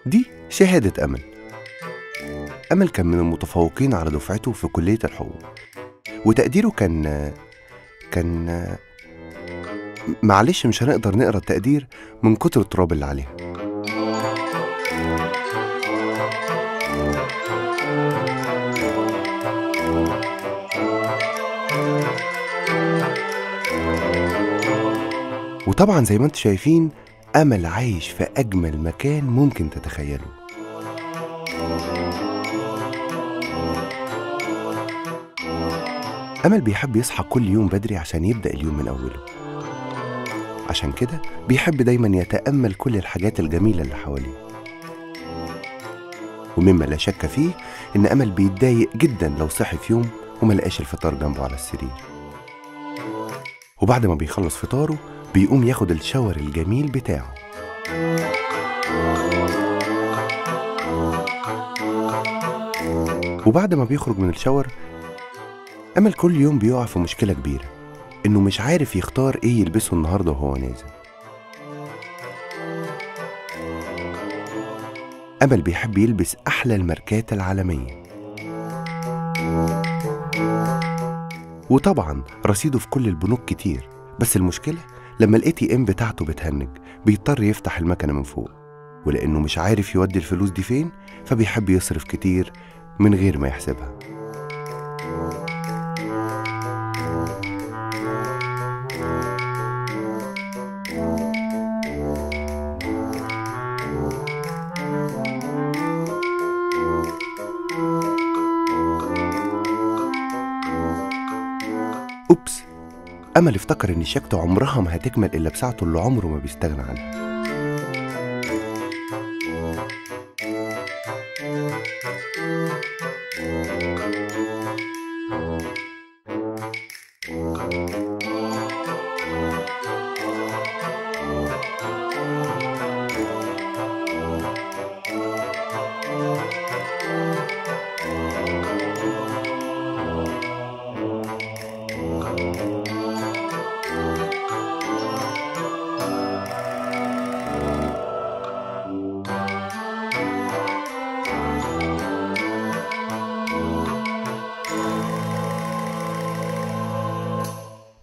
دي شهادة أمل. أمل كان من المتفوقين على دفعته في كلية الحقوق، وتقديره كان معلش مش هنقدر نقرا التقدير من كتر التراب اللي عليها. وطبعا زي ما انتم شايفين أمل عايش في أجمل مكان ممكن تتخيله. أمل بيحب يصحى كل يوم بدري عشان يبدأ اليوم من أوله، عشان كده بيحب دايما يتأمل كل الحاجات الجميلة اللي حواليه. ومما لا شك فيه إن أمل بيتضايق جدا لو صحي في يوم وما لقاش الفطار جنبه على السرير. وبعد ما بيخلص فطاره بيقوم ياخد الشاور الجميل بتاعه. وبعد ما بيخرج من الشاور أمل كل يوم بيقع في مشكلة كبيرة، إنه مش عارف يختار إيه يلبسه النهاردة وهو نازل. أمل بيحب يلبس أحلى الماركات العالمية، وطبعا رصيده في كل البنوك كتير، بس المشكلة لما ال ATM بتاعته بتهنج بيضطر يفتح المكنة من فوق، ولأنه مش عارف يودي الفلوس دي فين فبيحب يصرف كتير من غير ما يحسبها. أوبس، أمل افتكر إن شياكته عمرها ما هتكمل إلا بساعته اللي عمره ما بيستغنى عنها.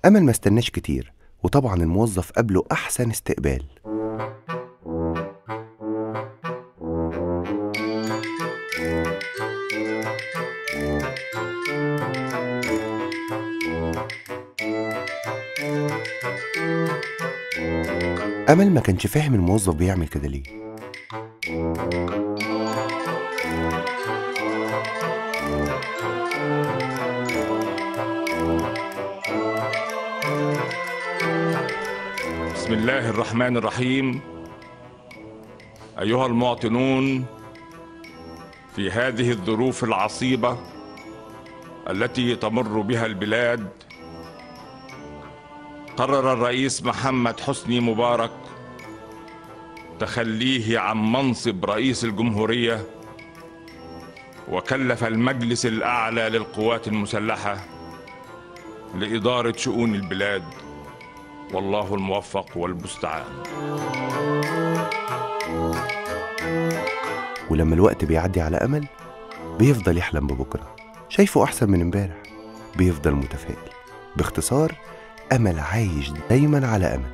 أمل ما استناش كتير، وطبعا الموظف قابله أحسن استقبال. أمل ما كانش فاهم الموظف بيعمل كده ليه. بسم الله الرحمن الرحيم. أيها المواطنون، في هذه الظروف العصيبة التي تمر بها البلاد، قرر الرئيس محمد حسني مبارك تخليه عن منصب رئيس الجمهورية، وكلف المجلس الأعلى للقوات المسلحة لإدارة شؤون البلاد، والله الموفق والمستعان. ولما الوقت بيعدي على أمل بيفضل يحلم ببكرة، شايفه أحسن من امبارح، بيفضل متفائل. باختصار، أمل عايش دايما على أمل.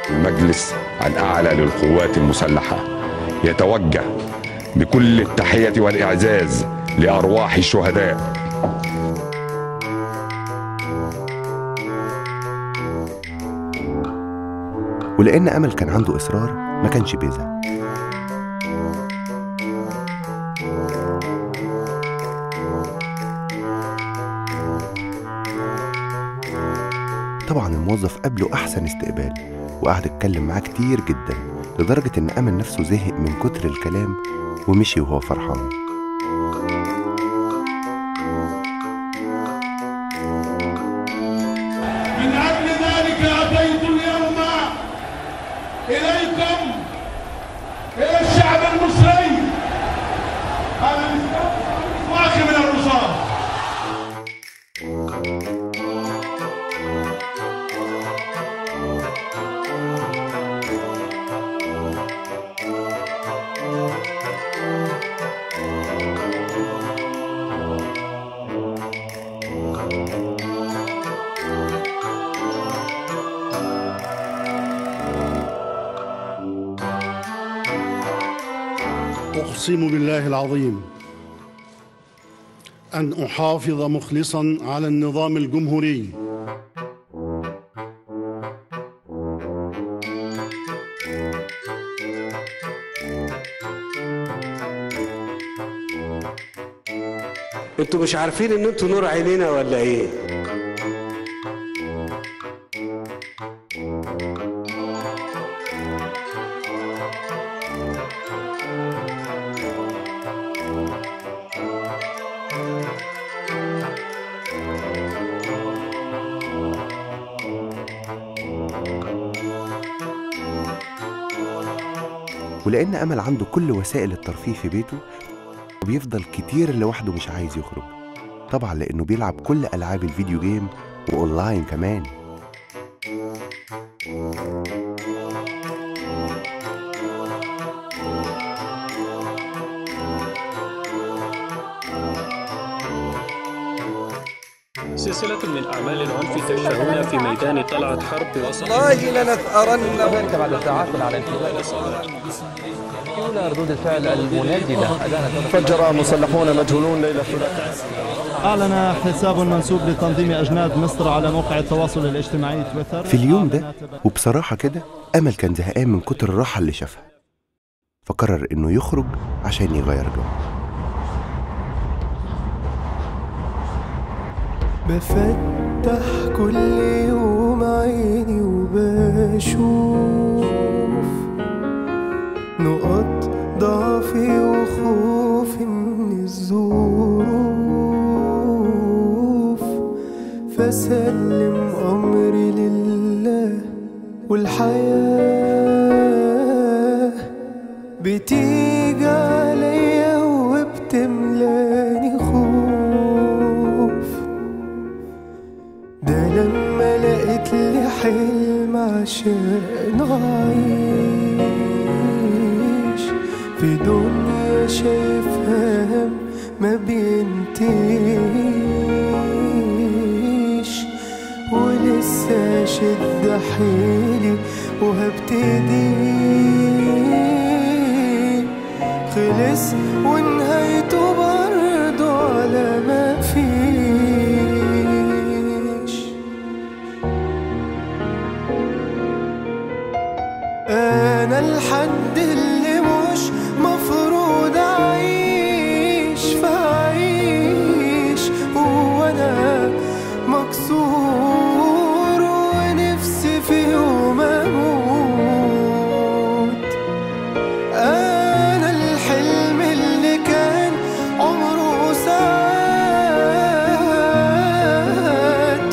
المجلس الأعلى للقوات المسلحة يتوجه بكل التحية والإعزاز لأرواح الشهداء. ولأن أمل كان عنده إصرار ما كانش بيزهق. طبعا الموظف قابله أحسن استقبال وقعد اتكلم معاه كتير جدا، لدرجة إن أمل نفسه زهق من كتر الكلام ومشي وهو فرحان. من أجل ذلك أتيت اليوم إليكم أقسم بالله العظيم أن أحافظ مخلصا على النظام الجمهوري. انتوا مش عارفين ان انتوا نور عينينا ولا ايه؟ ولأن أمل عنده كل وسائل الترفيه في بيته، بيفضل كتير لوحده مش عايز يخرج، طبعا لأنه بيلعب كل ألعاب ال video game و online كمان. سلسلة من أعمال العنف تشهدون في ميدان طلعت حرب وسط والله لنثأرن. ذلك بعد ساعات على أولى ردود الفعل المنددة. فجر مسلحون مجهولون ليلة الثلاثاء. أعلن حساب منسوب لتنظيم أجناد مصر على موقع التواصل الاجتماعي تويتر في اليوم ده. وبصراحة كده أمل كان زهقان من كتر الراحة اللي شافها، فقرر إنه يخرج عشان يغير جو. بفتح كل يوم عيني وبشوف نقط ضعفي وخوفي من الظروف، فسلم أمري لله والحياة بتيجي عليا وبتملاني خوف. ده لما لقيت لي حلم عشان أعيش في دنيا شايفها ما بينتهيش، ولسه شد حيلي وهبتدي خلص ونهايته برضه على ما فيش. أنا الحد اللي مش مفروض أعيش فأعيش وأنا مكسور ونفسي في يوم أموت. أنا الحلم اللي كان عمره ساعات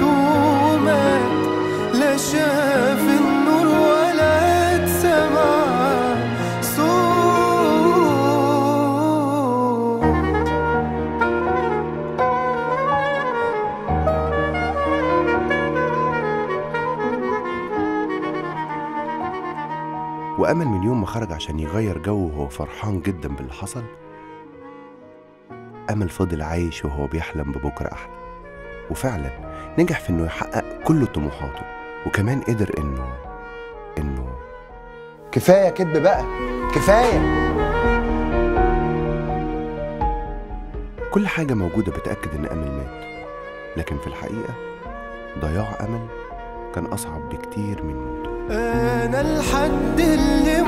ومات، لا شاف النور ولا اتسمع صوت. وأمل من يوم ما خرج عشان يغير جو وهو فرحان جدا باللي حصل، أمل فضل عايش وهو بيحلم ببكرة أحلى، وفعلا نجح في إنه يحقق كل طموحاته، وكمان قدر إنه كفاية كدب بقى، كفاية. كل حاجة موجودة بتأكد إن أمل مات، لكن في الحقيقة ضياع أمل كان أصعب بكتير من موته. أنا الحد اللي